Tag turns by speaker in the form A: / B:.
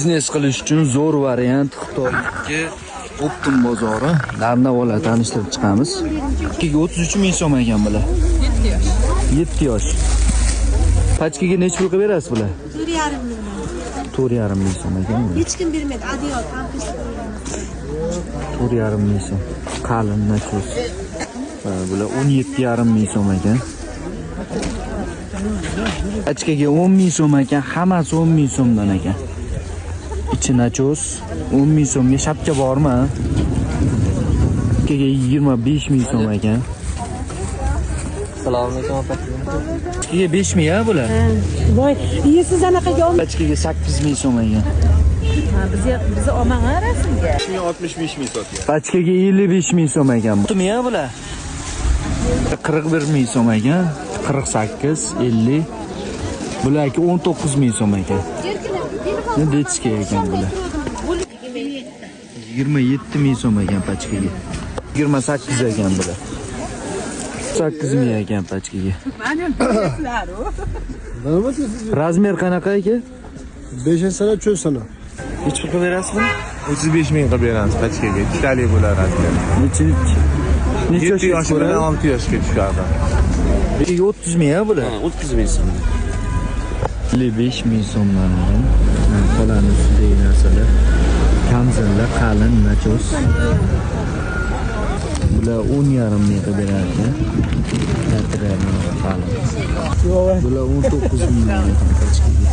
A: Biznes qilish uchun zo'r variant Xitoyniki Optum bozori. Narna tanishtirib chiqamiz. 2 ga 33 ming so'm ekan bular.
B: 7 yosh.
A: 7 yosh. Pachkaga necha pul qilib berasiz bular?
C: 4,5 ming.
A: 4,5 ming so'm ekan bular.
C: Hech kim bermaydi. Adyol, pampers.
A: 4,5 ming so'm. Qalin nachos. Bular 17,5 ming so'm ekan. Pachkaga 10 ming so'm ekan, hammasi 10 ming so'mdan ekan. Ichi nachos 10 ming so'mga shapka bormi? Pachkaga 25 ming so'm ekan.
D: Assalomu alaykum, opa.
A: Pachkaga 5 ming ya bular.
C: Voy, yesiz anaqaga olma.
A: Pachkaga 8 ming so'm ekan.
B: Bizni olmang rasmga.
E: 65 ming sotyapti.
A: Pachkaga 55 ming so'm ekan. Ming ya bular. 41 ming so'm ekan. 48, 50. Bularki 19 ming so'm ekan. Детский ekan bular. 27 ming so'm ekan pachkaga. 28 ekan bular. 8 ming ekan pachkaga. Razmer qanaqa aka?
F: 5 sana cho'z sana.
A: Necha pul qilib berasizmi?
E: 35 ming qilib beramiz pachkaga. Ikkitalik bo'lar razmer.
A: Necha necha
E: 7
A: yoshga
E: yosh bilan 6 yoshga tushadi.
A: 30 ming ya bular.
D: 30 ming so'm.
A: 55 ming so'mdan ekan. Xolani ustidagi narsalar. Kamzillar, qalin, nachos. Bular 10,5 ming qilib berar ekan. Kattalar, qalin. Bular 19 ming ekan pachkaga.